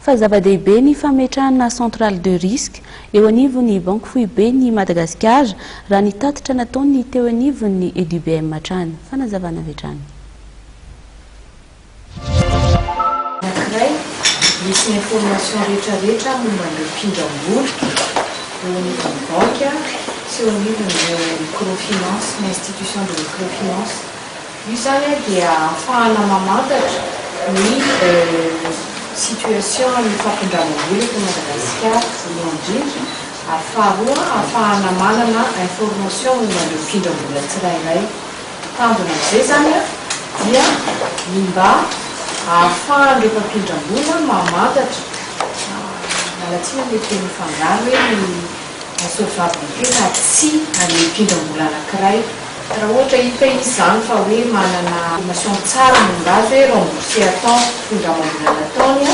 fa zava-dehibe ny fametrahana centrale de risque eo anivon'ny Banky Foiben'i Madagasikara, raha ny tatitra nataon'ny teo anivon'ny EDBM hatrany. Fanazavana avy hatrany. Anankiray, misy ny information rehetra rehetra momba an'ireo mpindram-bola eo anivon'ny banky sy eo anivon'ireo microfinance, ny institution de microfinance. Io izany dia ahafahana mamantatra ny situation ny fampindramam-bola eto Madagasikara voalohany indrindra ary faharoa ahafahana manana information momba ireo mpindram-bola tsirairay. Tanjona amin'izay izany dia ny mba ahafahan'ireo mpampindram-bola mamantatra, miala tsiny amin'ilay teny mifangaro hoe ny insolvabilité na tsia an'ilay mpindram-bola anankiray. Raha ohatra hita izy izany fa hoe manana information tsara momba azy hoe rembourser à temps findramam-bola nataony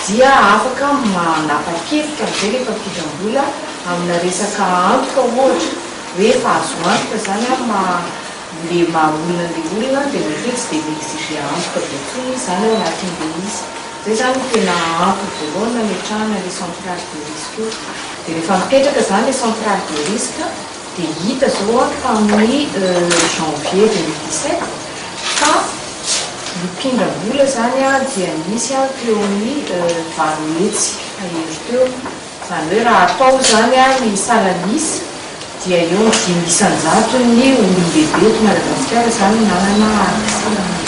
dia afaka manapa-kevitra amin'izay ilay mpampindram-bola amina resaka antoka ohatra hoe efa azo antoka izany an maha le maha olona an'ilay olona dia mety hoe tsy dia mi-exiger antoka be intsony izy izany ao anatin'ilay izy. Izay izany no tena antony voalohany nametrahana ilay centrale de risque io. Dia rehefa mipetraka izany ilay centrale de risque Dia hita izao tamin'ny janvier 2017 fa ny mpindram-bola izany dia nisy teo amin'ny 800 mahery teo. Izany hoe raha atao izany ny salan'isa dia eo amin'ny 5% ny olon-dehibe eto Madagasikara izany nanana accès.